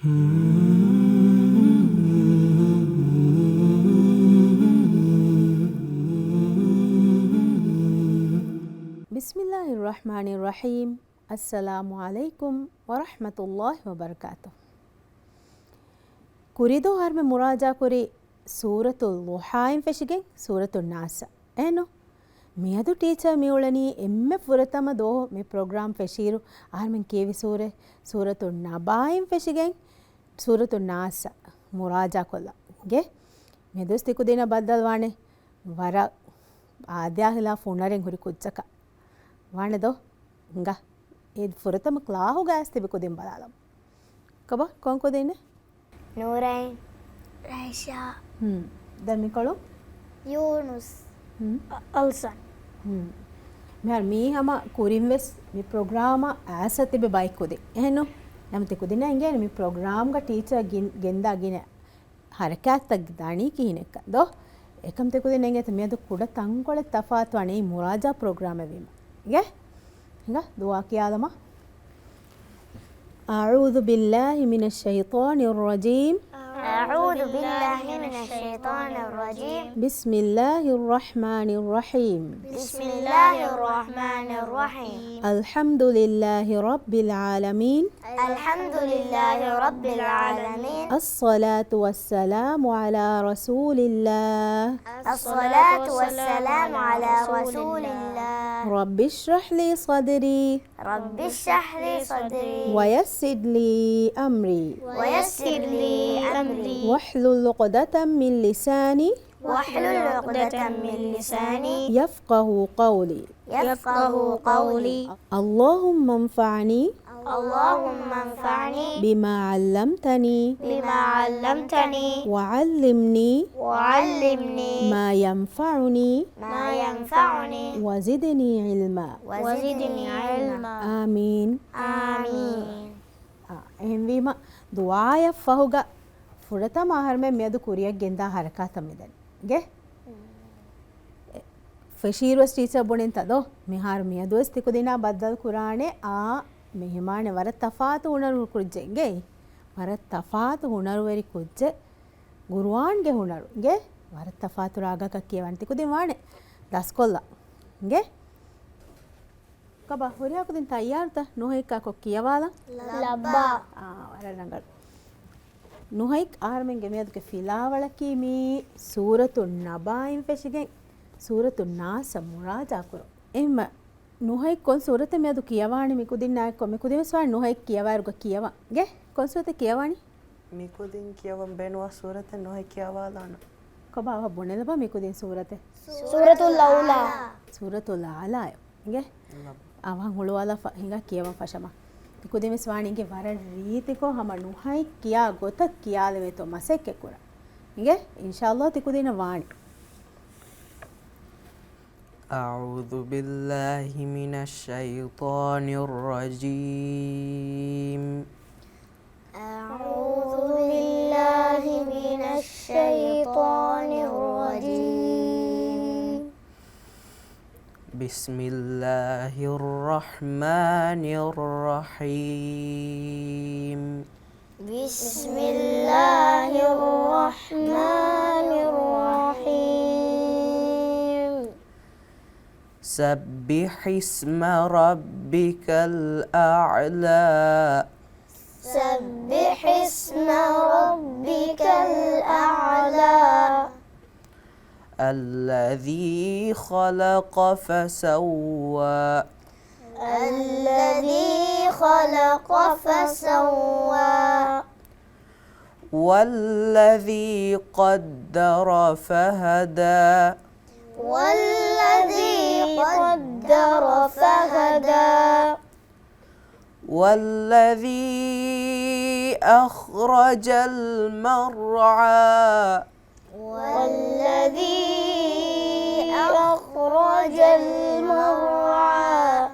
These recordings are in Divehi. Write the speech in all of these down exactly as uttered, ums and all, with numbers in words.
بسم الله الرحمن الرحيم. السلام عليكم ورحمة الله وبركاته. ކުރީދޫ އަހަރުމެން މުރާޖާކުރި ސޫރަތުލް ޟުޙާއިން ފެށިގެން ސޫރަތުން ނާސްއަށް. އެހެންނު؟ މިއަދު ޓީޗަރ މިއުޅެނީ އެންމެ ފުރަތަމަ ދުވަހު މި ޕްރޮގްރާމް ފެށިއިރު އަހަރުމެން ކިޔެވި ސޫރަ، ސޫރަތުން ނަބާއިން ފެށިގެން ސޫރަތުން ނާސްއަށް މުރާޖާކޮށްލަން. އިނގޭ؟ މިއަދުވެސް ތިކުދިންނަށް ބައްދަލުވާނެ ވަރަށް އާދަޔާ ހިލާފު ހުނަރެއް ހުރި ކުއްޖަކަށް. ވާނެ ދޯ؟ ހިނގާ. އޭ ފުރަތަމަ ކްލާހުގަ އައިސް ތިބި ކުދިން ބަލާލަމު. ކޮބާ؟ ކޮން ކުދިންނެއް؟ ނޫރައިން. ރައިޝާ. ހުން. ދެން މިކޮޅު؟ ޔޫނުސް. ހުން. އަ-، އަލްސަން. ހުން. މިހާރު މީ ހަމަ ކުރިން ވެސް މި ޕްރޮގްރާމަށް އައިސް ތިބި ބައެއް ކުދިން. އެހެންނު؟ ނަމަ ތި ކުދިންނަށް އިނގޭނެ މި ޕްރޮގްރާމްގަ ޓީޗަރ ގިން-، ގެންދާ ގިނަ ހަރަކާތްތައް ދާނީ ކިހިނެއްކަން ދޯ؟ އެކަމް ތިކުދިން އެނގޭތަ މިއަދު ކުޑަ ތަންކޮޅެއް ތަފާތުވާނެ އެއީ މުރާޖާ ޕްރޮގްރާމެއް ވީމަ. އިނގޭ؟ ހިނގާ ދުޢާ ކިޔާލަމާ. أعوذ بالله من الشيطان الرجيم. أعوذ بالله من الشيطان الرجيم. بسم الله الرحمن الرحيم. بسم الله الرحمن الرحيم. الحمد لله رب العالمين. الحمد لله رب العالمين. الصلاة والسلام على رسول الله. الصلاة والسلام على رسول الله. رب اشرح لي صدري. رب اشرح لي صدري. ويسر لي أمري. ويسر لي أمري. واحلل عقدة من لساني. واحلل عقدة من لساني. يفقه قولي. يفقه قولي. اللهم انفعني. اللهم انفعني. بما علمتني. بما علمتني. وعلمني. وعلمني. ما ينفعني. ما ينفعني. وزدني علما. وزدني علما. آمين. آمين. އާ، އެހެންވީމަ، ދުޢާއަށް ފަހުގަ ފުރަތަމަ އަހަރުމެން މިއަދު ކުރިއަށް ގެންދާ ހަރަކާތަށް މިދަނީ. އިނގޭ؟ ފެށީރުވެސް ޓީޗަރ ބުނިންތަ ދޯ؟ މިހާރު މިއަދުވެސް ތިކުދިންނާ ބައްދަލު ކުރާނެ އާ މެހެމާނެއް ވަރަށް ތަފާތު ހުނަރު ކުރިއްޖެ އިނގޭ. ވަރަށް ތަފާތު ހުނަރުވެރި ކުއްޖެއް. ގުރުއާންގެ ހުނަރު އިނގޭ. ވަރަށް ތަފާތު ރާގަކަށް ކިޔަވަން ތިކުދިން ވާނެ ދަސްކޮށްލަން. އިނގޭ؟ ކޮބާ ހުރިހާ ކުދިން ތައްޔާރުތަ؟ ނުހައިކާކޮށް ކިޔަވާލަން. ލައްބާ. އާ، ވަރަށް ރަނގަޅު. ނުހައިކް އަހަރުމެންގެ މިއަދުގެ ފިލާވަޅަކީ މީ ސޫރަތުން ނަބާއިން ފެށިގެން ސޫރަތުން ނާސްއަށް މުރާޖާކުރުން. އެހެންމަ ނުހައިކް ކޮން ސޫރަތެއް މިއަދު ކިޔަވާނީ މިކުދިންނާއެއްކޮށް؟ މިކުދިންވެސް ވާނީ ނުހައިކް ކިޔަވާއިރުގަ ކިޔަވަން. އިނގޭ؟ ކޮން ސޫރަތެއް ކިޔަވާނީ؟ މިކުދިން ކިޔަވަން ބޭނުންވާ ސޫރަތެއް ނުހައިކް ކިޔަވާލާނަން. ކޮބާ އަވަހަށް ބުނެލަބާ މިކުދިން ސޫރަތެއް؟ ސޫރަތުލް އައުލާ. ސޫރަތުލް އައުލާ. އިނގޭ؟ އަވަހަށް ހުޅުވާލާފަ ހިނގާ ކިޔަވަން ފަށަމާ. ތިކުދިންވެސް ވާނީ އިނގޭ ވަރަށް ރީތިކޮށް ހަމަ ނުހައި ކިޔާ ގޮތަށް ކިޔާލެވޭތޯ މަސައްކަތްކުރަން. އިނގޭ؟ އިންޝާﷲ ތިކުދިންނަށް ވާނެ. أعوذ بالله من الشيطان الرجيم. أعوذ بالله من الشيطان الرجيم. بسم الله الرحمن الرحيم. بسم الله الرحمن الرحيم. سبح اسم ربك الأعلى. سبح اسم ربك الأعلى. الذي خلق فسوى. الذي خلق فسوى. والذي قدر فهدى. والذي قدر فهدى. والذي أخرج المرعى. والذي أخرج المرعى.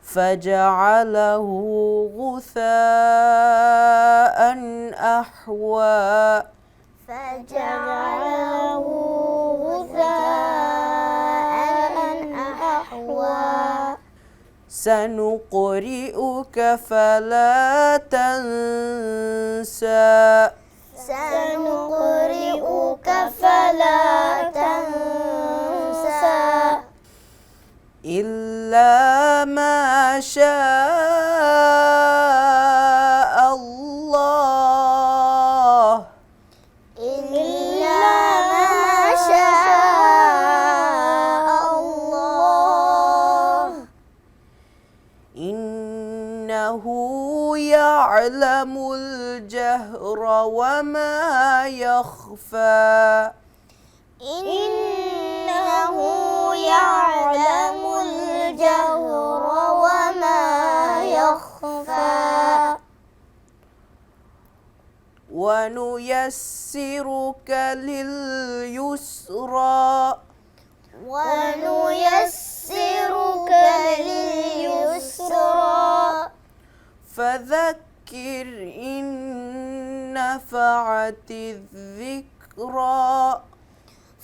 فجعله غثاء أحوى. فجعله غثاء أحوى. سنقرئك فلا تنسى. سنقرئك فلا تنسى. إلا ما شاء الله. إلا ما شاء الله. إنه يعلم الجهر وما يخفى. إنه يعلم الجهر وما يخفى. ونيسرك لليسرى. ونيسرك لليسرى. فذكر إن نفعت الذكرى.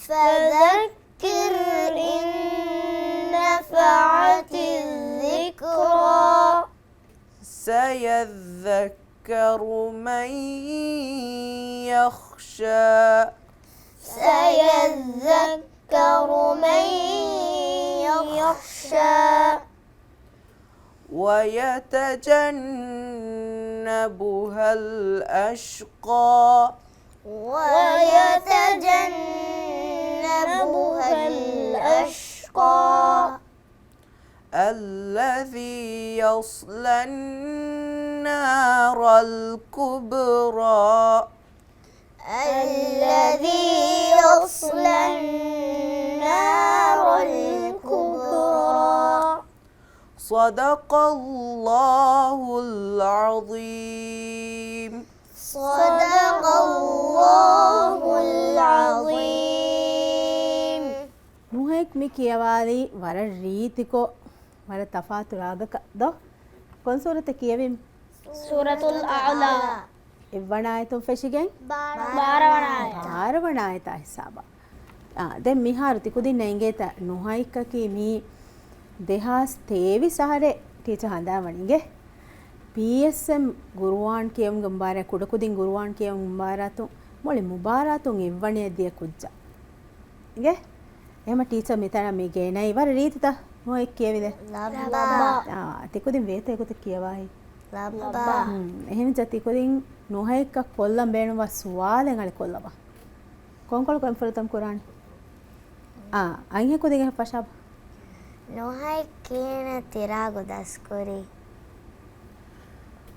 فذكر إن نفعت الذكرى. سيذكر من يخشى. سيذكر من يخشى. ويتجنبها الأشقى. ويتجنبها الأشقى. الذي يصلى النار الكبرى. الذي يصلى النار الكبرى. صدق الله العظيم. صدق الله العظيم. ނުހައިކް މި ކިޔަވާލީ ވަރަށް ރީތިކޮށް، ވަރަށް ތަފާތު ރާގަކަށް ދޯ؟ ކޮން ސޫރަތެއް ކިޔެވީމް؟ ސޫރަތުލް އަޢުލާ. އެއްވަނަ އާޔަތުން ފެށިގެން؟ ބާރަ ވަނަ އާޔަތަށް. ބާރަ ވަނަ އާޔަތާ ހިސާބަށް. އާ، ދެން މިހާރު ތިކުދިންނަށް އެނގޭތަ ނުހައިކަކީ މީ ދެހާސް ތޭވީސް އަހަރެއް ޓީޗަރ ހަނދާން ވަނީ އިނގޭ. ޕީއެސްއެމް ގުރުއާން ކިޔެވުމުގެ މުބާރާތް، ކުޑަކުދިން ގުރުއާން ކިޔެވުމުގެ މުބާރާތު، މުޅި މުބާރާތުން އެއްވަނައަށް ދިޔަ ކުއްޖާ. އިނގޭ؟ އެހެމަ ޓީޗަރ މިތަނަށް މި ގެނައީ ވަރަށް ރީތިތަ؟ ނުހައިކް ކިޔެވިދޭ. ލައްބަ. އާ، ތިކުދިން ވޭތަ އެގޮތަށް ކިޔަވާހި. ލައްބަ. ހުން، އެހެންވެއްޖެ ތިކުދިން ނުހައިކަށް ކޮށްލަން ބޭނުންވާ ސުވާލެއް އަޅެ ކޮށްލަބަ. ކޮންކޮޅަކު އެންފުރަތަމަ ކުރާނީ؟ އާ، އަންހެން ކުދިން އެހެން ފަށާބަ. ނުހައިކް ކިހިނެއް ތިރާގު ދަސްކުރީ؟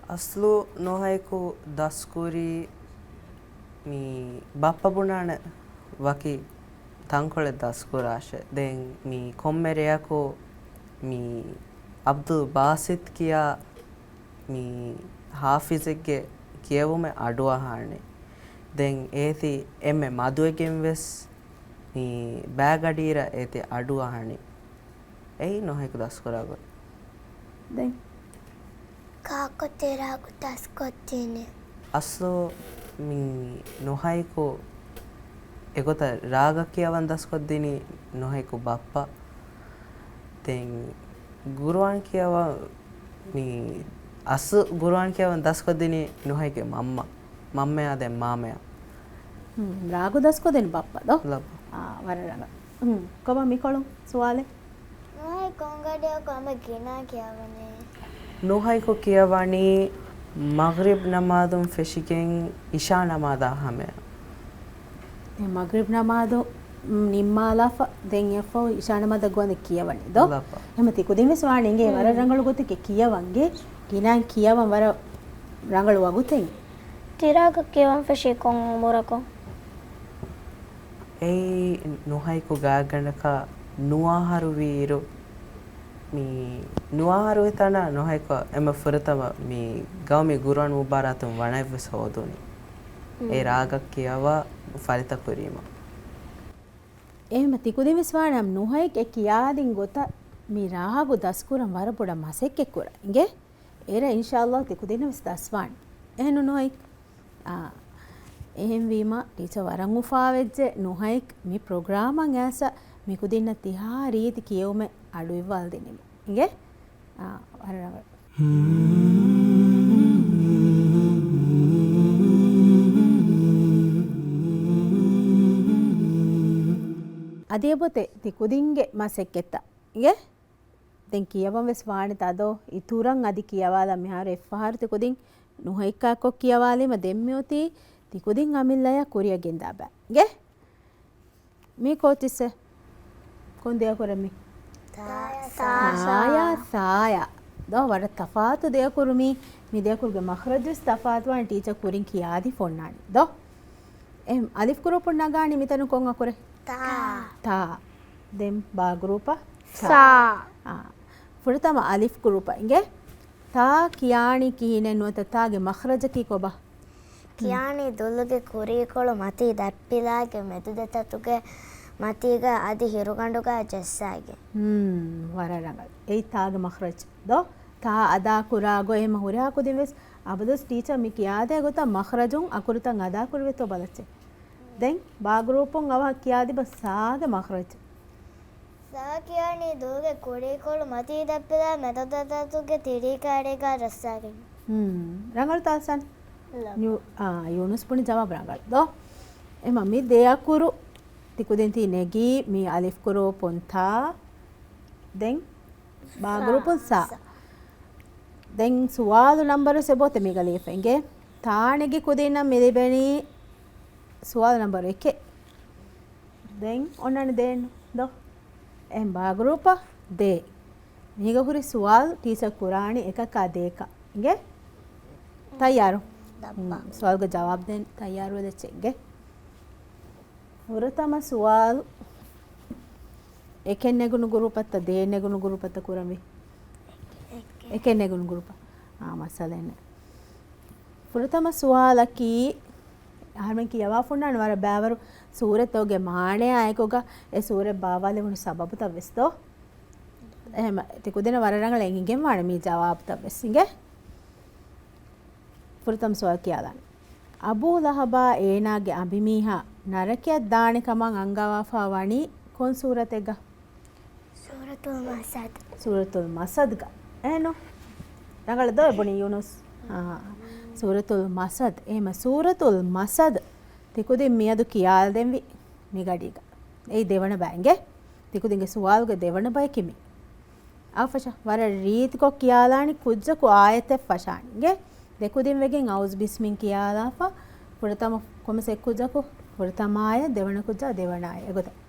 އަސްލު ނުހައިކު ދަސްކުރީ މި ބައްޕަ ބުނާނެ ވަކި ތަންކޮޅެއް ދަސްކުރާށޭ. ދެން މި ކޮންމެ ރެޔަކު މި އަބްދުލް ބާސިތް ކިޔާ މި ހާފިޒެއްގެ ކިޔެވުމެއް އަޑުއަހާނެ. ދެން އޭތި އެންމެ މަދުވެގެން ވެސް މި ބާގަޑިއިރަށް އޭތި އަޑުއަހަނީ. އެއީ ނުހައިކު ދަސްކުރާ ގޮތް. ދެން ކާކު ތިރާގު ދަސްކޮށްދިނީ؟ އަސްލު މި ނުހައިކު އެގޮތަށް ރާގަށް ކިޔަވަން ދަސްކޮށްދިނީ ނުހައިކު ބައްޕަ. ދެން ގުރުއާން ކިޔަވަން މި އަސްލު ގުރުއާން ކިޔަވަން ދަސްކޮށްދިނީ ނުހައިކު މަންމަ. މަންމަޔާ ދެން މާމަޔާ. ހުން، ރާގު ދަސްކޮށްދެން ބައްޕަ ދޯ؟ ލައްބަ. އާ، ވަރަށް ރަނގަޅު. ހުން، ކޮބާ މިކޮޅު ސުވާލެއް؟ ނުހައި ކޮންގަޑިއަކު އަމަ ގިނާ ކިޔަވަނީ؟ ނުހައިކު ކިޔަވަނީ މަޣްރިބް ނަމާދުން ފެށިގެން އިޝާ ނަމާދާ ހަމަޔަށް. ދެން މަޣްރިބް ނަމާދު ނިންމާލާފަ، ދެން އެއަށްފަހު އިޝާ ނަމާދަށް ގޮވަންދެން ކިޔަވަނީ ދޯ؟ ލައްބަ. އެހެމަ ތިކުދިން ވެސް ވާނެ އިނގޭ ވަރަށް ރަނގަޅު ގޮތެއްގެ ކިޔަވަންގެ، ގިނައިން ކިޔަވަން ވަރަށް ރަނގަޅު ވަގުތެއް. ތިރާގަ ކިޔަވަން ފެށީ ކޮން އުމުރަކު؟ އެއީ ނުހައިކު ގާތްގަނޑަކަށް ނުވަ އަހަރު ވީއިރު، މި ނުވަ އަހަރު ވިތަނަށް ނުހައިކު އެންމެ ފުރަތަމަ މި ގައުމީ ގުރުއާން މުބާރާތުން ވަނައެއްވެސް ހޯދުނީ. އެ ރާގަށް ކިޔަވާ ފަރިތަ ކުރީމަ. އެހެމަ ތިކުދިން ވެސް ވާނަމަ ނުހައިކް އެ ކިޔާދިން ގޮތަށް މި ރާގު ދަސްކުރަން ވަރަށް ބޮޑަށް މަސައްކަތް ކުރަން އިނގޭ. އޭރަށް އިންޝާﷲ ތިކުދިންނަށް ވެސް ދަސްވާނެ. އެހެންނު ނުހައިކް؟ އާ، އެހެންވީމަ ޓީޗަރ ވަރަށް އުފާވެއްޖެ ނުހައިކް މި ޕްރޮގްރާމަށް އައިސް މިކުދިންނަށް ތިހާ ރީތި ކިޔެވުމެއް އަޑުއިއްވާލަދިނީމަ. އިނގޭ؟ އާ، ވަރަށް ރަނގަޅު. އަދި އެބޮތެ ތި ކުދިންގެ މަސައްކަތްތައް އިނގޭ؟ ދެން ކިޔަވަން ވެސް ވާނެތާ ދޯ؟ އިތުރަށް އަދި ކިޔަވާލަން. މިހާރު އެއްފަހަރު ތި ކުދިން ނުހައްކާކޮށް ކިޔަވާލީމަ ދެން މިއޮތީ ތި ކުދިން އަމިއްލަޔަށް ކުރިއަށް ގެންދާ ބައެއް އިނގޭ؟ މީ ކޯޗިއްސެ؟ ކޮން ދެއަކުރެއް މީ؟ ތާޔާ. ތާޔާ، ތާޔާ. ދޯ، ވަރަށް ތަފާތު ދެއަކުރު މީ. މި ދެއަކުރުގެ މަޚްރަޖުވެސް ތަފާތުވާނެ، ޓީޗަރ ކުރިން ކިޔާދީ ފޮންނާނެ. ދޯ؟ އެހެން އަލިފް ގްރޫޕުން ނަގާނީ މިތަނުން ކޮން އަކުރެއް؟ ތާ. ތާ. ދެން ބާ ގްރޫޕަށް؟ ސާ. ސާ. އާ. ފުރަތަމަ އަލިފް ގްރޫޕަށް އިނގޭ. ތާ ކިޔާނީ ކިހިނެއް ނުވަތަ ތާގެ މަޚްރަޖަކީ ކޮބާ؟ ކިޔާނީ ދުލުގެ ކުރީކޮޅު މަތީ ދައްޕިލާގެ މެދު ދެތަތުގެ މަތީގަ އަދި ހިރުގަނޑުގަ ޖައްސާގެން. ހުން، ވަރަށް ރަނގަޅު. އެއީ ތާގެ މަޚްރަޖް ދޯ؟ ތާ އަދާކުރާ ގޮތް. އެހެމަ ހުރިހާ ކުދިން ވެސް އަބަދުވެސް ޓީޗަރ މި ކިޔާދޭ ގޮތަށް މަޚްރަޖުން އަކުރުތައް އަދާކުރެވޭތޯ ބަލައްޗޭ. ދެން ބާ ގްރޫޕުން އަވަހަށް ކިޔާދިބަ ސާގެ މަޚްރަޖް. ސާ ކިޔާނީ ދުލުގެ ކުރީކޮޅު މަތީ ދައްޕިލާ މެދު ދެތަތުގެ ތިރީ ކާރީގަ ޖައްސާގެން. ހުން. ރަނގަޅު ތާސަން. ޔޫ-، އާ، ޔޫނުސް ބުނި ޖަވާބު ރަނގަޅު ދޯ؟ އެމަ މި ދެ އަކުރު ތި ކުދިން ތި ނެގީ މި އަލިފް ގްރޫޕުން ތާ، ދެން ބާ ގްރޫޕުން ސާ. ސާ. ދެން ސުވާލު ނަންބަރު ސެބޯތެ މިގަ ލިޔެފަ އިނގޭ. ތާ ނެގި ކުދިންނަށް މި ލިބެނީ ސުވާލު ނަންބަރު އެކެއް. ދެން އޮންނާނެ ދޭން ދޯ؟ އެހެން ބާ ގްރޫޕަށް ދޭ. މީގަ ހުރި ސުވާލު ޓީޗަރ ކުރާނީ އެކަކާ ދޭކަށް. އިނގޭ؟ ތައްޔާރު؟ ދައްޕާ. ހުން، ސުވާލުގެ ޖަވާބު ދޭން ތައްޔާރުވެލައްޗޭ. އިނގޭ؟ ފުރަތަމަ ސުވާލު، އެކެއް ނެގުނު ގްރޫޕަށްތަ ދޭއް ނެގުނު ގްރޫޕަށްތަ ކުރަންވީ؟ އެކެއް. އެކެއް ނެގުނު ގްރޫޕަށް. އާ، މައްސަލައެއް ނެތް. ފުރަތަމަ ސުވާލަކީ، އަހަރުމެން ކިޔަވާފަ އޮންނާނެ ވަރަށް ބައިވަރު ސޫރަތުގެ މާނަޔާ އެކުގަ އެ ސޫރަތް ބާވާލެވުނު ސަބަބުތައް ވެސް ދޯ؟ އެހެމަ ތި ކުދިންނަށް ވަރަށް ރަނގަޅަށް އެނގިގެން ވާނެ މި ޖަވާބުތައް ވެސް އިނގޭ. ފުރަތަމަ ސުވާލު ކިޔާލާނެ. އަބޫ ލަހަބާ އޭނާގެ އަނބިމީހާ ނަރަކަޔަށް ދާނެ ކަމަށް އަންގަވާފާ ވަނީ ކޮން ސޫރަތެއްގަ؟ ސޫރަތުލް މަސަދް. ސޫރަތުލް މަސަދްގަ. އެހެންނު؟ ރަނގަޅަށް ދޯ އެބުނީ ޔޫނުސް؟ އާ. ސޫރަތުލް މަސަދް. އެހެމަ ސޫރަތުލް މަސަދް ތި ކުދިން މިއަދު ކިޔާލަދެންވީ މިގަޑީގަ. އެއީ ދެވަނަ ބައި އިނގޭ. ތި ކުދިންގެ ސުވާލުގެ ދެވަނަ ބަޔަކީ މި. އާ ފަށާ، ވަރަށް ރީތިކޮށް ކިޔާލާނީ ކުއްޖަކު އާޔަތެއް ފަށާނީ އިނގޭ. ދެ ކުދިން ވެގެން އައުޒު ބިސްމިން ކިޔާލާފަ، ފުރަތަމަ ކޮންމެސް އެއް ކުއްޖަކު ފުރަތަމަ އާޔަތް، ދެވަނަ ކުއްޖާ ދެވަނަ އާޔަތް. އެގޮތަށް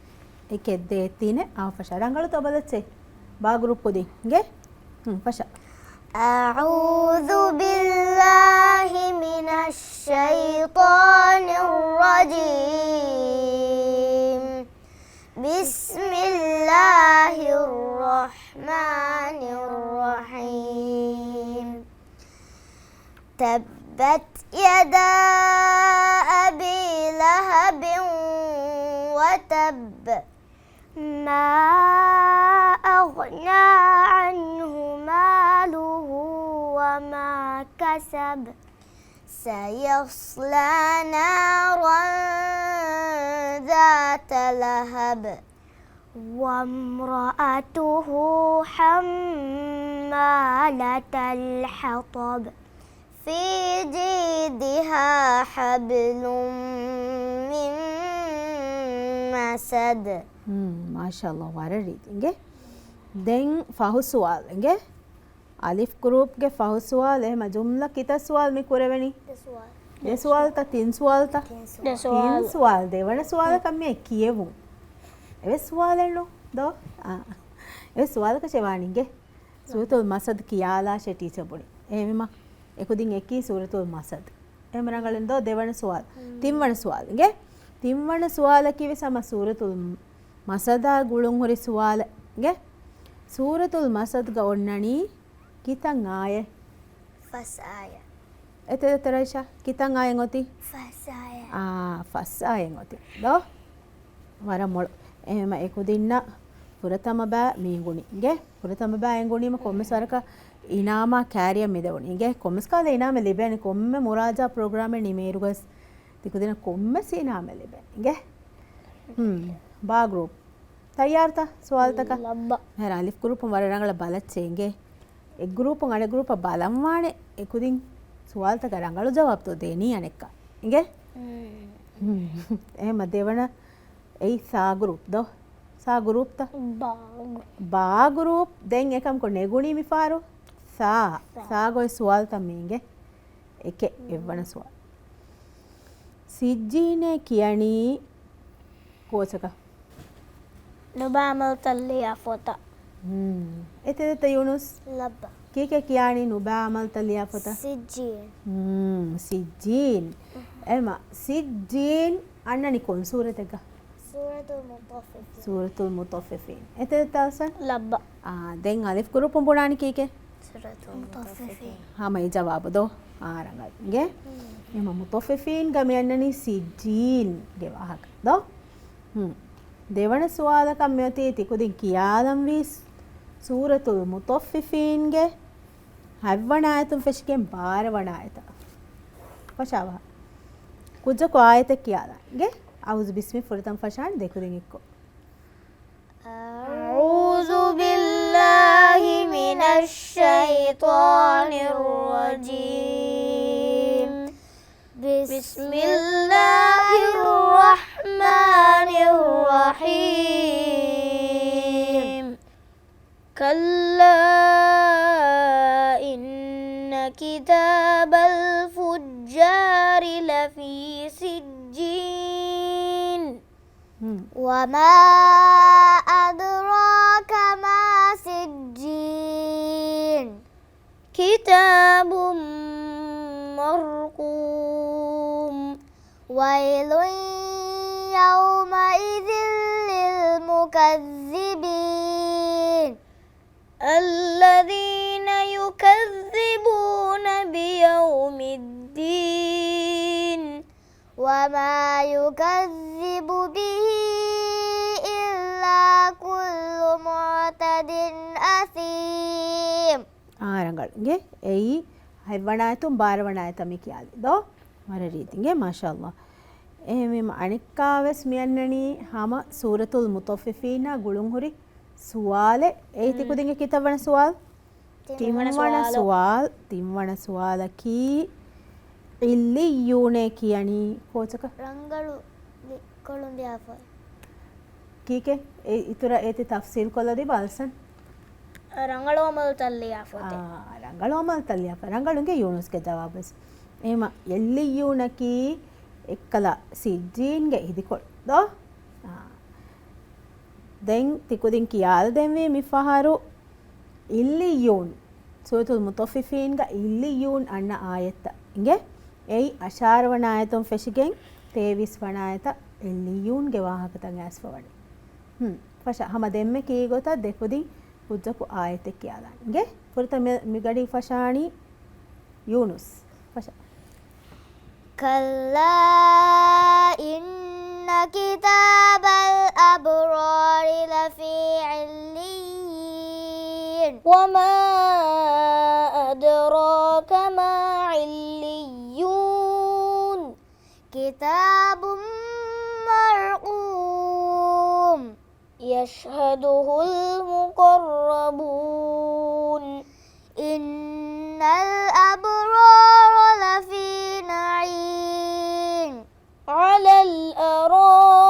އެކެއް ދޭއް ތިނެއް. އާ ފަށާ، ރަނގަޅުތޯ ބަލައްޗޭ؟ ބާ ގްރޫޕް ކުދިން އިނގޭ. ހުން، ފަށާ. أعوذ بالله من الشيطان الرجيم. بسم الله الرحمن الرحيم. تبت يدا أبي لهب وتب. ما أغنى عنه ماله وما كسب. سيصلى نارا ذات لهب. وامرأته حمالة الحطب. في جيدها حبل من مسد. މާޝާﷲ، ވަރަށް ރީތި އިނގޭ. ދެން ފަހު ސުވާލު އިނގޭ. އަލިފް ގްރޫޕްގެ ފަހު ސުވާލު. އެހެމަ ޖުމްލަ ކިތައް ސުވާލު މި ކުރެވެނީ؟ ދެ ސުވާލު. ދެ ސުވާލުތަ ތިން ސުވާލުތަ؟ ތިން ސުވާލު. ތިން ސުވާލު. ދެވަނަ ސުވާލަކަށް މި ކިޔެވުން. އެވެސް ސުވާލެއްނު ދޯ؟ އާ. އެވެސް ސުވާލަކަށެއް ވާނީ އިނގޭ. ސޫރަތުލް މަސަދް ކިޔާލާށޭ ޓީޗަރ ބުނި. އެހެމަ އެކުދިން އެކީ ސޫރަތުލް މަސަދް. އެހެމަ ރަނގަޅުން ދޯ ދެވަނަ ސުވާލު. ތިންވަނަ ސުވާލު އިނގޭ. ތިންވަނަ ސުވާލަކީ ވެސް ހަމަ ސޫރަތުލް މަސަދާ ގުޅުން ހުރި ސުވާލެއް އިނގޭ. ސޫރަތުލް މަސަދްގަ އޮންނަނީ ކިތައް އާޔަތް؟ ފަސް އާޔަތް. އެތެރެ ތެރައިޝާ، ކިތައް އާޔަތް އޮތީ؟ ފަސް އާޔަތް. އާ، ފަސް އާޔަތް އޮތީ. ދޯ؟ ވަރަށް މޮޅު. އެހެމަ އެކުދިންނަށް ފުރަތަމަ ބައި މި އެނގުނީ އިނގޭ. ފުރަތަމަ ބައި އެނގުނީމަ ކޮންމެސް ވަރަކަށް އިނާމާ ކާރިއަށް މި ދެވުނީ އިނގޭ. ކޮންމެސް ކަހަލަ އިނާމެއް ލިބޭނެ ކޮންމެ މުރާޖާ ޕްރޮގްރާމެއް ނިމޭއިރުގަސް ތިކުދިންނަށް ކޮންމެސް އިނާމެއް ލިބޭނެ އިނގޭ. ހުން. ބާ ގްރޫޕް. ތައްޔާރުތަ ސުވާލުތަކަށް؟ ލައްބަ. ހެރަ އަލިފް ގްރޫޕުން ވަރަށް ރަނގަޅަށް ބަލައްޗޭ އިނގޭ. އެއް ގްރޫޕުން އަނެއް ގްރޫޕަށް ބަލަންވާނެ އެ ކުދިން ސުވާލުތަކަށް ރަނގަޅު ޖަވާބުތޯ ދޭނީ އަނެއްކާ. އިނގޭ؟ އެހެމަ ދެވަނަ އެއީ ސާ ގްރޫޕް ދޯ؟ ސާ ގްރޫޕްތަ؟ ބާ ގްރޫޕް. ބާ ގްރޫޕް. ދެން އެކަމަކު ނެގުނީ މި ފަހަރު ސާ. ސާ. ސާ ގޮތް ސުވާލުތައް މީގެ. އެކެއް އެއްވަނަ ސުވާލު. ސިއްޖީނޭ ކިޔަނީ ކޯޗަކަށް؟ ނުބާ އަމަލުތައް ލިޔާ ފޮތަށް. ހުން. އެތެރެތަ ޔޫނުސް؟ ލައްބަ. ކީކޭ ކިޔާނީ ނުބާ އަމަލުތައް ލިޔާ ފޮތަށް؟ ސިއްޖީން. ހުން، ސިއްޖީން. އެމަ، ސިއްޖީން އަންނަނީ ކޮން ސޫރަތެއްގަ؟ ސޫރަތުލް މުޠައްފިފީން. ސޫރަތުލް މުޠައްފިފީން. އެތެރެތަ އަލްސަން؟ ލައްބަ. އާ، ދެން އަލިފް ގްރޫޕުން ބުނާނީ ކީކޭ؟ ސޫރަތުލް މުޠައްފިފީން. ހަމަ އެ ޖަވާބު ދޯ؟ އާ، ރަނގަޅު. އިނގޭ؟ އެމަ މުޠައްފިފީންގަ މި އަންނަނީ ސިއްޖީންގެ ވާހަކަ ދޯ؟ ހުން. ދެވަނަ ސުވާލަކަށް މިއޮތީ ތިކުދިން ކިޔާލަންވީ ސޫރަތުލް މުޠައްފިފީންގެ ހަތްވަނަ އާޔަތުން ފެށިގެން ބާރަ ވަނަ އާޔަތަށް. ފަށާވަހަ. ކުއްޖަކު އާޔަތެއް ކިޔާލަން. އިނގޭ؟ އައޫޒު ބިސްމި ފުރަތަމަ ފަށާން ދެކުދިން އެއްކޮށް. أعوذ بالله من الشيطان الرجيم. بسم الله الرحمن الرحيم. كلا إن كتاب الفجار لفي سجين. وما أدراك ما سجين. كتاب مرقوم. ويل يومئذ للمكذبين. الذين يكذبون بيوم الدين. وما يكذب به إلا كل معتد أثيم. އާ، ރަނގަޅު. އިނގޭ؟ އެއީ ހަތްވަނަ އާޔަތުން ބާރަ ވަނަ އާޔަތަށް މި ކިޔާލި ދޯ؟ ވަރަށް ރީތި. އިނގޭ؟ މާޝާﷲ. އެހެންވީމަ އަނެއްކާވެސް މި އަންނަނީ ހަމަ ސޫރަތުލް މުޠައްފިފީނާ ގުޅުން ހުރި ސުވާލެއް. އެއީ ތިކުދިންގެ ކިތައްވަނަ ސުވާލު؟ ތިންވަނަ ސުވާލު. ތިންވަނަ ސުވާލަކީ، ޢިއްލިއްޔޫނޭ ކިޔަނީ ކޯޗަކަށް؟ ރަނގަޅު ލި-، ކޮޅުން ލިޔާފަ. ކީކޭ؟ އެ އިތުރަށް އޭތި ތަފްސީލް ކޮށްލަދީބަ އަލްސަން. ރަނގަޅު އަމަލުތައް ލިޔާ ފޮތެއް. އާ، ރަނގަޅު އަމަލުތައް ލިޔާފަ. ރަނގަޅު އިނގޭ ޔޫނުސްގެ ޖަވާބުވެސް. އެހެމަ ޢިއްލިއްޔޫނަކީ އެއްކަލަ ސިއްޖީންގެ އިދިކޮޅު ދޯ؟ އާ. ދެން ތިކުދިން ކިޔާލަދެންވީ މިފަހަރު ޢިއްލިއްޔޫން، ސޫރަތުލް މުޠައްފިފީންގަ ޢިއްލިއްޔޫން އަންނަ އާޔަތްތައް އިނގޭ. އެއީ އަށާރަ ވަނަ އާޔަތުން ފެށިގެން ތޭވީސް ވަނަ އާޔަތަށް ޢިއްލިއްޔޫންގެ ވާހަކަތައް އައިސްފަވަނީ. ހުން. ފަށާ، ހަމަ ދެންމެ ކީގޮތަށް ދެކުދިން ކުއްޖަކު އާޔަތެއް ކިޔާލާން. އިނގޭ؟ ފުރަތަމަ މި-، މިގަޑީ ފަށާނީ ޔޫނުސް. ފަށާ. كلا إن كتاب الأبرار لفي عليين. وما أدراك ما عليون. كتاب مرقوم. يشهده المقربون. إن الأبرار لفي نعيم. على الأرائك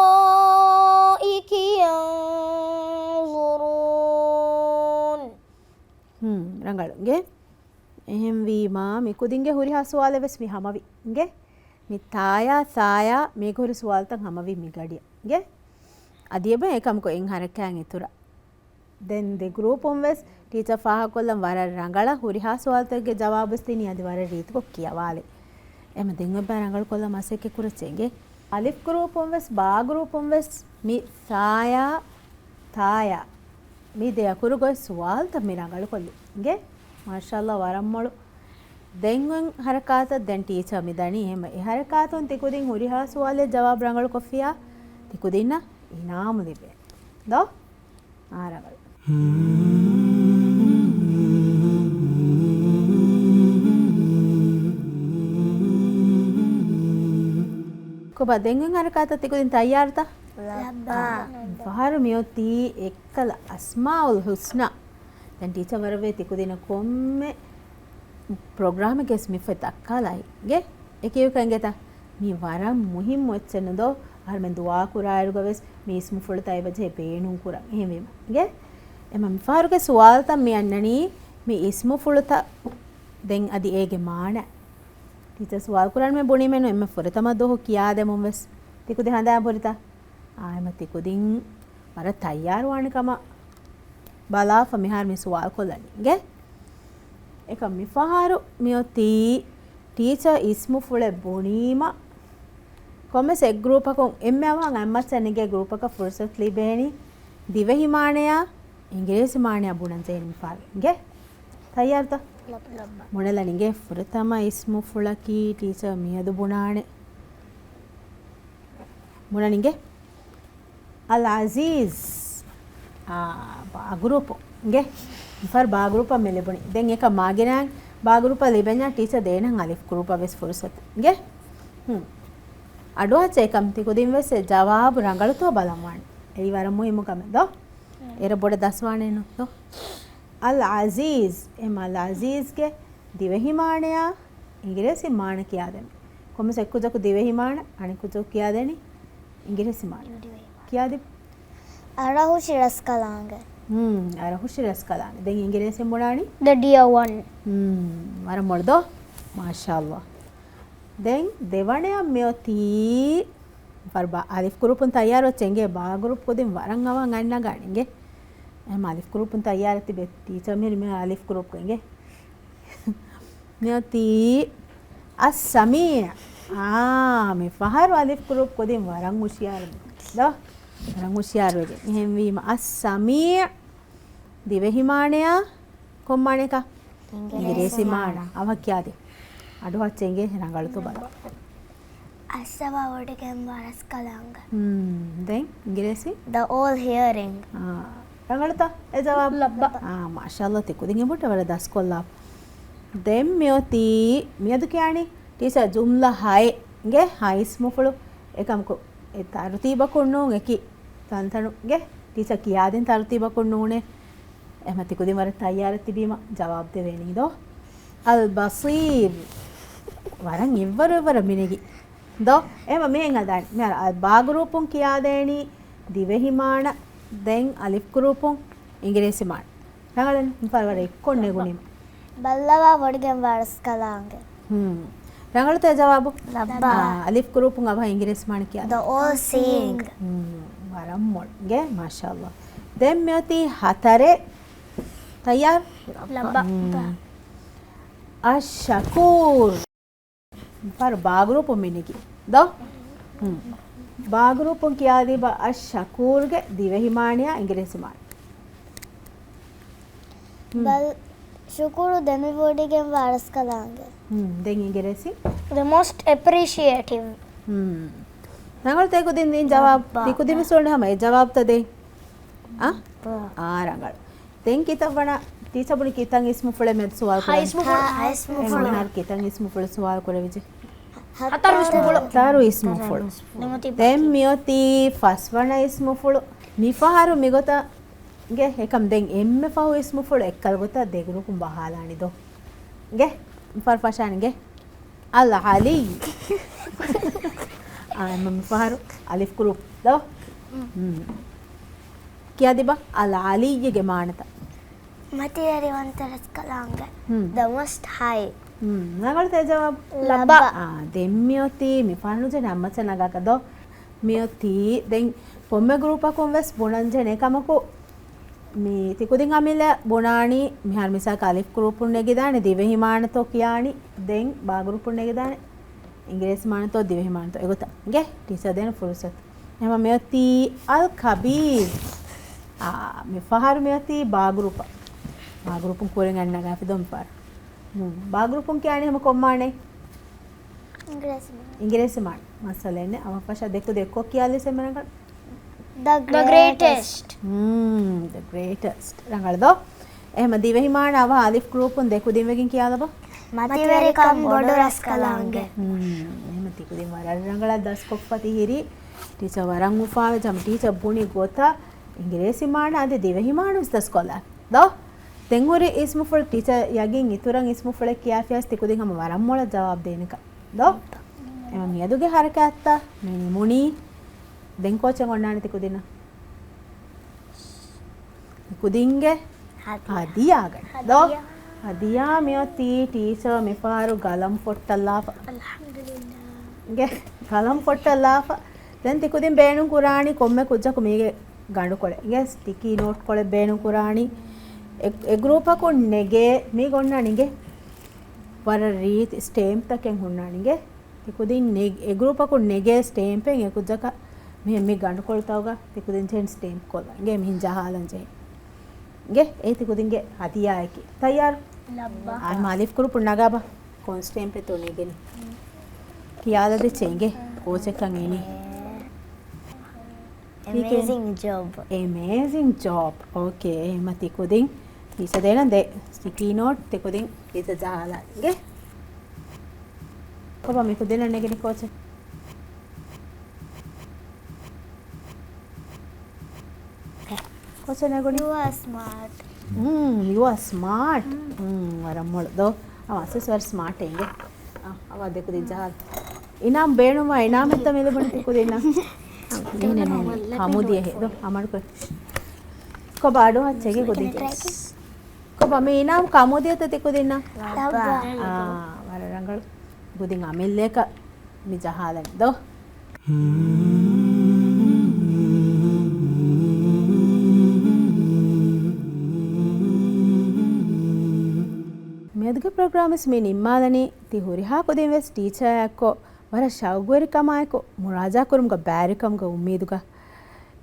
ينظرون. ހުން، ރަނގަޅު. އިނގޭ؟ އެހެންވީމާ، މި ކުދިންގެ ހުރިހާ ސުވާލެއް ވެސް މި ހަމަވި. އިނގޭ؟ މި ތާޔާ، ސާޔާ، މީގެ ހުރި ސުވާލުތައް ހަމަވި މި ގަޑިއަށް. އިނގޭ؟ އަދި އެބަ އެކަމަކު އެއް ހަރަކާތް އިތުރަށް. ދެން ދެ ގްރޫޕުން ވެސް ޓީޗަރ ފާހަގަކޮށްލަން ވަރަށް ރަނގަޅަށް ހުރިހާ ސުވާލުތަކުގެ ޖަވާބު ވެސް ދިނީ އަދި ވަރަށް ރީތިކޮށް ކިޔަވާލި. އެމަ ދެން އެބަ ރަނގަޅުކޮށްލަން މަސައްކަތް ކުރައްޗޭ އިނގޭ. އަލިފް ގްރޫޕުން ވެސް ބާ ގްރޫޕުން ވެސް މި ސާޔާ، ތާޔާ، މި ދެ އަކުރު ގޮތް ސުވާލުތައް މި ރަނގަޅުކޮށްލި. އިނގޭ؟ މާޝާﷲ ވަރަށް މޮޅު. ދެން އޮތް ހަރަކާތަށް ދެން ޓީޗަރ މި ދަނީ. އެހެމަ އެ ހަރަކާތުން ތިކުދިން ހުރިހާ ސުވާލެއް ޖަވާބު ރަނގަޅުކޮށްފިއްޔާ ތިކުދިންނަށް އިނާމު ލިބޭ. ދޯ؟ އާ ރަނގަޅު. ކޮބާ ދެން އޮތް ހަރަކާތަށް ތިކުދިން ތައްޔާރުތަ؟ ލައްބަ. ފަހަރު މިއޮތީ އެއްކަލަ އަސްމާއުލް ހުސްނާ. ދެން ޓީޗަރ ވަރަށްވެ ތިކުދިންނަށް ކޮންމެ ޕްރޮގްރާމެއްގެސް މި ފޮތް ދައްކާލައި ގެ އެކިޔުކަން ގެތަ؟ މީ ވަރަށް މުހިއްމު އެއްޗެއް ނުދޯ؟ އަހަރުމެން ދުޢާ ކުރާއިރުގަވެސް މި އިސްމުފުޅުތައް އެބަޖެހޭ ބޭނުން ކުރަން. އެހެންވީމަ ގެ އެމަ މިފަހަރުގެ ސުވާލުތައް މި އަންނަނީ މި އިސްމުފުޅުތައް ދެން އަދި އޭގެ މާނަ. ޓީޗަރ ސުވާލު ކުރަން މި ބުނީމެއްނު އެންމެ ފުރަތަމަ ދުވަހު ކިޔާދެމުން ވެސް ތިކުދި ހަނދާން ބުރިތަ؟ އާ، އެމަ ތިކުދިން ވަރަށް ތައްޔާރުވާނެ ކަމަށް ބަލާފަ މިހާރު މި ސުވާލު ކޮށްލަނީ ގެ. އެކަމް މިފަހަރު މިއޮތީ ޓީޗަރ އިސްމުފުޅެއް ބުނީމަ ކޮންމެސް އެއް ގްރޫޕަކުން އެންމެ އަވަހަށް އަތްމައްޗަށް ނެގޭ ގްރޫޕަކަށް ފުރުސަތު ލިބޭނީ ދިވެހި މާނަޔާ އިނގިރޭސި މާނަޔާ ބުނަން ޖެހޭނީ މިފަހަރު ގެ. ތައްޔާރުތަ؟ ބުނެލަނީ ގެ ފުރަތަމަ އިސްމުފުޅަކީ ޓީޗަރ މިއަދު ބުނާނެ. ބުނަނީ ގެ އަލް އަޒީޒް. އާ، ބާ ގްރޫޕު ގެ. މިފަހަރު ބާ ގްރޫޕަށް މި ލިބުނީ. ދެން އެކަ މާގިނައިން ބާ ގްރޫޕަށް ލިބެންޏާ ޓީޗަރ ދޭނަން އަލިފް ގްރޫޕަށް ވެސް ފުރުސަތު ގެ. ހުން. އަޑުއަހައްޗޭ ކަމް ތިކުދިން ވެސް އެ ޖަވާބު ރަނގަޅުތޯ ބަލަން ވާނެ. އެއީ ވަރަށް މުހިއްމު ކަމެއް ދޯ؟ އޭރަށް ބޮޑަށް ދަސްވާނެއްނު ދޯ؟ އަލް އަޒީޒް. އެމަ އަލް އަޒީޒްގެ ދިވެހި މާނަޔާ އިނގިރޭސި މާނަ ކިޔާދެން. ކޮންމެސް އެއްކުއްޖަކު ދިވެހި މާނަ، އަނެއްކުއްޖަކު ކިޔާދޭނީ އިނގިރޭސި މާނަ. ކިޔާދި. އަރަހުށި ރަސްކަލާނގެ. ހުން، އަރަހުށި ރަސްކަލާނގެ. ދެން އިނގިރޭސިން ބުނާނީ؟ The dear one. ހުން، ވަރަށް މޮޅު ދޯ؟ މާޝާﷲ. ދެން ދެވަނަޔަށް މިއޮތީ ފަރުބާ އަލިފް ގްރޫޕުން ތައްޔާރު އެއްޗެއް އިނގޭ ބާ ގްރޫޕް ކުދިން ވަރަށް އަވަހަށް އަންނަގާނެ އިނގޭ. އެހެން އަލިފް ގްރޫޕުން ތައްޔާރަށް ތިބެ ޓީޗަރ މިހިރީ މި އަލިފް ގްރޫޕްގަ އިނގޭ. މިއޮތީ އައްސަމީޢު. އާ، މި ފަހަރު އަލިފް ގްރޫޕް ކުދިން ވަރަށް ހުޝިޔާރު ދޯ؟ ވަރަށް ހުޝިޔާރު ވެގެން. އެހެންވީމަ އައްސަމީޢު ދިވެހި މާނަޔާ ކޮން މާނައަކަށް؟ އިނގިރޭސި މާނަ. އަވަހަށް ކިޔާދި. އަޑުއަހައްޗޭ އިނގޭ ރަނގަޅުތޯ ބަލަ. އައްސަބާ ވޮޑިގެން ވާ ރަސްކަލާނގެ. ހުން، ދެން އިނގިރޭސި؟ The all hearing. އާ، ރަނގަޅުތަ އެ ޖަވާބު؟ ލައްބަ. އާ، މާޝާﷲ ތި ކުދިން އެބަހުރި ވަރަށް ދަސްކޮށްލާ. ދެން މިއޮތީ މިއަދު ކިޔާނީ ޓީޗަރ ޖުމްލަ ހައެއްގެ ހަ އިސްމުފުޅު އެކަމަކު އެ ތަރުތީބަކުން ނޫން އެކި ތަންތަނުގެ ޓީޗަރ ކިޔާދިން ތަރުތީބަކުން ނޫނޭ. އެހެމަ ތިކުދިން ވަރަށް ތައްޔާރަށް ތިބީމަ ޖަވާބު ދެވޭނީ ދޯ؟ އަލް ބަޞީރް. ވަރަށް އެއްވަރު އެއްވަރަށް މިނެގި ދޯ؟ އެހެމަ މިހެން ހަދާނީ. މިހާރު އަ، ބާ ގްރޫޕުން ކިޔާދޭނީ ދިވެހި މާނަ، ދެން އަލިފް ގްރޫޕުން އިނގިރޭސި މާނަ. ރަނގަޅަން މިފަހަރު ވަރަށް އެއްކޮށް ނެގުނީމަ. ބައްލަވާ ވޮޑިގެން ވާ ރަސްކަލާނގެ. ހުން. ރަނގަޅުތަ ޖަވާބު؟ ލައްބަ. އާ، އަލިފް ގްރޫޕުން އަވަހަށް އިނގިރޭސި މާނަ ކިޔާ. The all seeing. ހުން. ވަރަށް މޮޅު. ގެ، މާޝާﷲ. ދެން މިއޮތީ ހަތަރެއް. ތައްޔާރު؟ ލައްބަ. ހުން. އައްޝަކޫރް. ފަރު ބާ ގްރޫޕުން މިނެގި ދޯ؟ ހުން. ބާ ގްރޫޕުން ކިޔާދީބަ އައްޝަކޫރްގެ ދިވެހި މާނަޔާ އިނގިރޭސި މާނަ. ހުން. ބަލް ޝުކުރު ދެމިވޮޑިގެން ވާ ރަސްކަލާނގެ. ހުން، ދެން އިނގިރޭސި؟ The most appreciative. ހުން. ރަނގަޅު ތެކުދިން ދިން ޖަވާބު. ބަ. ތިކުދިން ވެސް އަހަ އެ ޖަވާބުތައް ދޭ. އާ؟ ބަ. އާ، ރަނގަޅު. ދެން ކިތައް ވަނަ ޓީޗަރ ބުނި ކިތަން އިސްމުފުޅެއް މެދު ސުވާލު ހަ ކުރަން. އިސްމުފުޅު. ހަ އިސްމުފުޅު. މިހާރު ކިތަން އިސްމުފުޅު ސުވާލު ކުރެވިޖެ. ހަތަރު އިސްމުފުޅު. ހަތަރު އިސްމުފުޅު. ދެމޮތި ދެން ބައްތަ. މިއޮތީ ފަސްވަނަ އިސްމުފުޅު. މިފަހަރު މިގޮތަށް ގެ އެކަމް ދެން އެންމެ ފަހު އިސްމުފުޅު އެއްކަލަ ގޮތަށް ދެ ގްރޫޕުން ބަހާލާނި ދޯ؟ ގެ މިފަހަރު ފަށާނި ގެ. އަލް އަލީ. އާ، އެމަ މިފަހަރު އަލިފް ގްރޫޕް ދޯ؟ މް. ކިޔާދިބަ އަލް އަލީގެ މާނަތައް. މަތިވެރިވަންތަ ރަސްކަލާނގެ. މް. The most high. މް. ރަނގަޅުތަ ޖަވާބު؟ ލައްބަ. އާ، ދެން މިއޮތީ މި ފަނުޖެ ނަމަ ޗަނަގަކަ ދޯ؟ މިއޮތީ ދެން ކޮންމެ ގްރޫޕަކުން ވެސް ބުނަންޖެހޭ ކަމަކު، މި ތިކުދިން އަމިއްލަ ބުނާނީ، މިހާރު މިސާލަކަށް އަލިފް ގްރޫޕުން ނެގިދާނެ ދިވެހި މާނަތޯ ކިޔާނީ، ދެން ބާ ގްރޫޕުން ނެގިދާނެ އިނގިރޭސި މާނަތޯ ދިވެހި މާނަތޯ އެގޮތަށް އިނގޭ ޓީޗަރ ދޭން ފުރުސަތު. އެހެމަ މިއޮތީ އަލް ކަބީރް. އާ، މި ފަހަރު މިއޮތީ ބާ ގްރޫޕަށް. ބާ ގްރޫޕުން ކުރިން އަންނަ ގާފި ދޯ މި ފަހަރު. ހުން. ބާ ގްރޫޕުން ކިޔާނީ އެހެމަ ކޮން މާނައެއް؟ އިނގިރޭސި މާނަ. އިނގިރޭސި މާނަ. މައްސަލައެއް ނެތް. އަވަށްފަށާ ދެކުދިން އެއްކޮށް ކިޔާލިސް އެންމެނަކަށް. The greatest. މް، the greatest. ރަނގަޅު ދޯ؟ އެހެމަ ދިވެހި މާނަ އަވަހަށް އަލިފް ގްރޫޕުން ދެކުދިން ވެގެން ކިޔާލަބަ. މަތިވެރިކަން ބޮޑު ރަސްކަލާނގެ. މް، އެހެމަ ތިކުދިން ވަރަށް ރަނގަޅަށް ދަސްކޮށްފަ ތިހިރީ. ޓީޗަރ ވަރަށް އުފާވެ ޖަމް ޓީޗަރ ބުނި ގޮތަށް އިނގިރޭސި މާނަ އަދި ދިވެހި މާނަ ވެސް ދަސްކޮށްލާ. ދޯ؟ ދެން ހުރި އިސްމުފުޅު ޓީޗަރ ޔަގީން އިތުރަށް އިސްމުފުޅެއް ކިޔާފިޔަސް ތިކުދިން ހަމަ ވަރަށް މޮޅަށް ޖަވާބު ދޭނެކަން ދޯ؟ އެމަ މިއަދުގެ ހަރަކާތްތައް މި ނިމުނީ. ދެން ކޯޗެއް އޮންނާނެ ތިކުދިނަށް؟ ތިކުދިންގެ ހަދިޔާ. ހަދިޔާގަ ދޯ؟ ހަދިޔާ. ހަދިޔާ މިއޮތީ ޓީޗަރ މިފަހަރު ގަލަން ފޮއްޓަށްލާފަ. އަލްޙަމްދުލިއްލާ. ގެ ގަލަން ފޮއްޓަށްލާފަ. ދެން ތިކުދިން ބޭނުން ކުރާނީ ކޮންމެ ކުއްޖަކު މީގެ ގަނޑުކޮޅެއް. ގެ ސްޓިކީ ނޯޓް ކޮޅެއް ބޭނުން ކުރާނީ. އެ، އެ ގްރޫޕަކުން ނެގޭ މީ ގޮންނާނީ ގެ ވަރަށް ރީތި ސްޓޭމްޕްތަކެއް ހުންނާނީ ގެ. ތިކުދިން ނެ-، އެ ގްރޫޕަކުން ނެގޭ ސްޓޭމްޕެއް އެ ކުއްޖަކަށް މި، މި ގަނޑުކޮޅުތަކުގަ ތިކުދިން ޖެހެން ސްޓޭމްޕް ކޮށްލަން. ގެ މިހިން ޖަހާލަން ޖެހެން. ގެ އޭ ތިކުދިންގެ ހަދިޔާއަކީ. ތައްޔާރު؟ ލައްބަ. އާ، މާލިފް ކުރުޕު ނަގާބަ. ކޮން ސްޓޭމްޕެއްތޯ ނެގެނީ؟ ކިޔާލަދެއްޗޭ އިނގޭ. ކޯޗެއްކަން އިނީ. އެމޭޒިން ޖޮބް. އެމޭޒިން ޖޮބް. އޯކޭ. އެހެމަ ތިކުދިން ޓީޗަރ ދޭނަން ދެ ސްޓިކީ ނޯޓް ތިކުދިން ޓީޗަރ ޖަހާލަން އިނގޭ. ކޮބާ މިކުދިންނަށް ނެގެނީ ކޯޗެއް؟ ކޯޗެއް ނެގުނީ؟ You are smart. ހުން، you are smart. ހުން، ވަރަށް މޮޅު ދޯ. އަވަސް ވަރަށް ސްމާޓް އިނގޭ. އަ، އަވަ ދެކުދިން ޖަހާލަ. އިނާމް ބޭނުންވާ އިނާމެއްތަ މި ލިބުނީ ތިކުދިންނަށް؟ އަ، އިންނެ ނޫނީ. ކަމުދިޔަ ހެދު އަމަނުކޮށް. ކޮބާ އަޑު ހައްޗެގެ ކުދިން. ކޮބާ މި އިނާމް ކަމުދިޔަތަ ތިކުދިންނަށް؟ ލައްބަ. އާ، ވަރަށް ރަނގަޅު. ކުދިން އަމިއްލައަކަށް މި ޖަހާލަން ދޯ. މިއަދުގެ ޕްރޮގްރާމް ވެސް މި ނިންމާލަނީ. ތި ހުރިހާ ކުދިން ވެސް ޓީޗަރާ އެއްކޮށް ވަރަށް ޝައުގުވެރިކަމާއެކު މުރާޖާ ކުރުމުގަ ބައިވެރިކަމުގެ އުއްމީދުގަ.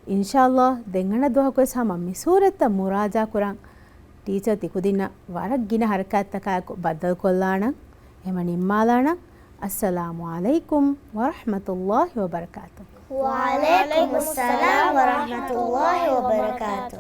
އިންޝާﷲ ދެން އަނެއް ދުވަހަކު ވެސް ހަމަ މި ސޫރަތްތައް މުރާޖާ ކުރަން. ޓީޗަރ ތިކުދިންނަށް ވަރަށް ގިނަ ހަރަކާތްތަކާއެކު ބައްދަލުކޮށްލާނަން. އެހެމަ ނިންމާލާނަން. އައްސަލާމު ޢަލައިކުމް ވަރަޙްމަތުﷲ ވަބަރަކާތު. ވަޢަލައިކުމުއްސަލާމް ވަރަޙްމަތުﷲ ވަބަރަކާތު.